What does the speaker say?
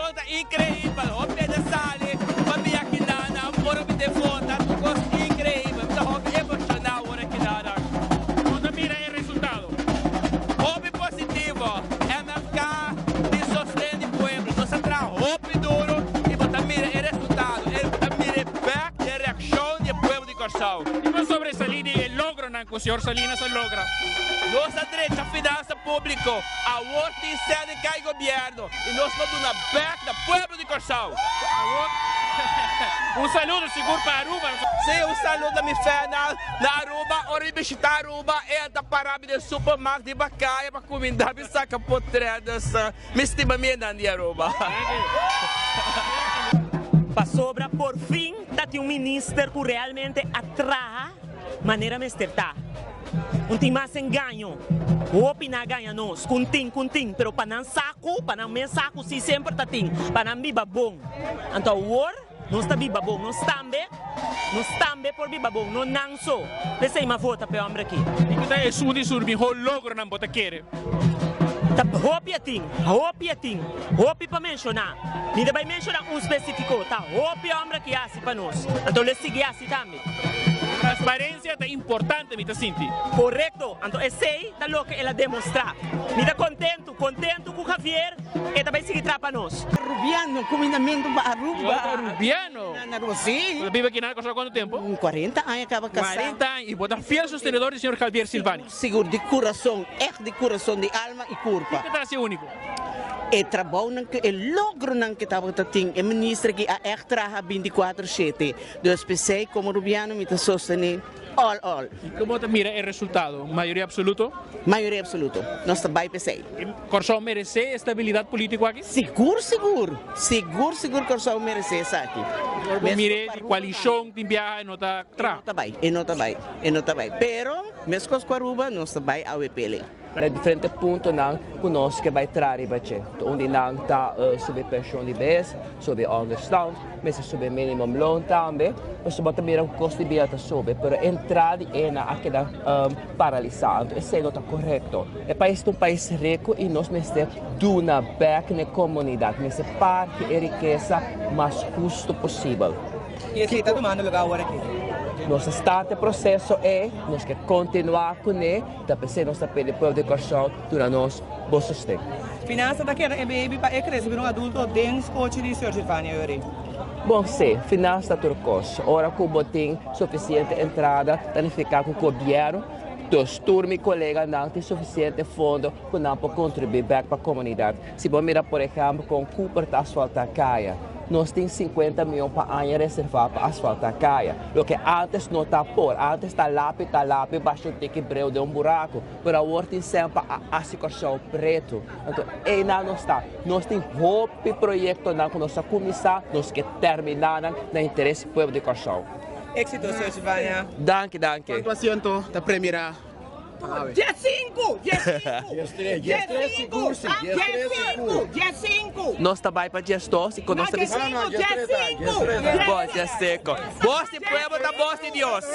Reakshon ta inkreibel, hopi hende sali pa bia kinanan ora mi den vota, tur kos inkreibel, mi ta hopi emoshoná ora kinanan. Bo ta mira e resultado? Hopi positivo, MFK tin sosten di pueblo, nos a traha hopi duro i bo ta mira e resultado, bo ta mira e bek di e reakshon di e pueblo di Kòrsou. Kiko sobresalí di e logronan ku señor Salinas a logra? Nos a drecha finansa públiko, awor tin sèn di kai gobièrnu i nos lo duna bèk na pueblo di Kòrsou. Awor un saludo sigur pa Aruba. Sí, un saludo na mi fènnan na Aruba. Ora mi bishitá Aruba, e ta pará mi den supermarkt di Bakaya pa kumindá mi saka potrèt. Dus mi stima mi hendenan di Aruba. Pasobra por fin ta tin un minister cu realmente a traha manera mester ta. Un tin mas engaño. Hopi na gaña nos cu un tin cu un tin, pero pa nan sa cu, pa nan mes sa cu si semper ta tin, pa nan biba bon. Anto awor nos ta biba bon, nos tambe, nos tambe por biba bon, no nan so. P'esey m'a vota p'e hombre aki. Y cu ta esun di sur miho logronan bo ta kere? Ta hopi a tin, hopi a tin, hopi pa menciona. Mi ta bay menciona un specifico, ta hopi hombre aki haci pa nos, anto lo e sigui haci tambe. Transparencia ta importante mi ta sinti. Corecto, anto esey ta loke el a demostra. Mi ta contento, contento cu Javier e ta bay sigui traha pa nos. Arubiano, cumindamento pa Aruba. Bo ta Arubiano? Na Aruba, si. Bo ta biba aki na Kòrsou kuantu tempu? 40 aña kaba kasá. 40 aña y bo ta fiel sostenedor di señor Javier Silvani? Sigur, di kurason, ègt di kurason, di alma i kurpa. Kiko ta hasi úniko? E trabounan ku e logronan ku tabata tin e minister aki a ègt traha binti kuater shete. Dus p'esei komo rubiano mi ta sostené all all. I komo ta mira e resultado? Mayoria absoluto? Mayoria absoluto. Nos ta bai p'esei. Kòrsou meresé e stabilidat polítiko aki? Sigur sigur. Sigur sigur Kòrsou meresé esaki. Ora bo mir'é di koalishon tin biaha e no ta tra. E no ta bai, e no ta bai, e no ta bai. Pero meskos ku Aruba nos ta bai awp-le. Na diferente puntonan ku nos ke bai traha riba dje. Un di nan ta subi penshon di bes, subi onderstand, mester subi minimumloon tambe. Pasobra bo ta mira ku kos di bida ta subi, pero entrada di enan a keda paralisá. Anto esei no ta korekto. E pais ta un pais riku i nos mester duna bèk na e komunidat. Mester parti e rikesa mas hustu posibel. I esei ta tumando lugá awor aki. Nos a start e proseso ei, nos ke kontinuá kuné. Ta p'esei nos ta pidi pueblo di Kòrsou duna nos bo sosten. Finansa ta keda e baby pa e krese bira un adulto den skochi di Sir Silvania Yori. Bon si, finansa ta tur kos. Ora ku bo tin sufisiente entrada ta nifiká ku gobièrnu, dus tur mi koleganan tin sufisiente fondo ku nan por kontribuí bèk pa komunidat. Si bo mira por ehèmpel kon Cooper ta asfaltá kaya, nos tin sinkuenta mion pa aña reservá pa asfaltá kaya, loke ántes no ta por. Ántes ta lapi ta lapi basha un tiki breu den un buraku, pero awor tin sèn pa a hasi Kòrsou pretu. Anto einan nos ta. Nos tin hopi proyektonan ku nos a kuminsá, nos ke terminá nan na interes di pueblo di Kòrsou. Éksito, señor Silvania. Danki, danki. Kuantu asiento ta premirá? Nos ta bai pa diesdos y con nos ta bisa. Bos diescinco. Bos di pueblo ta bos di Dios.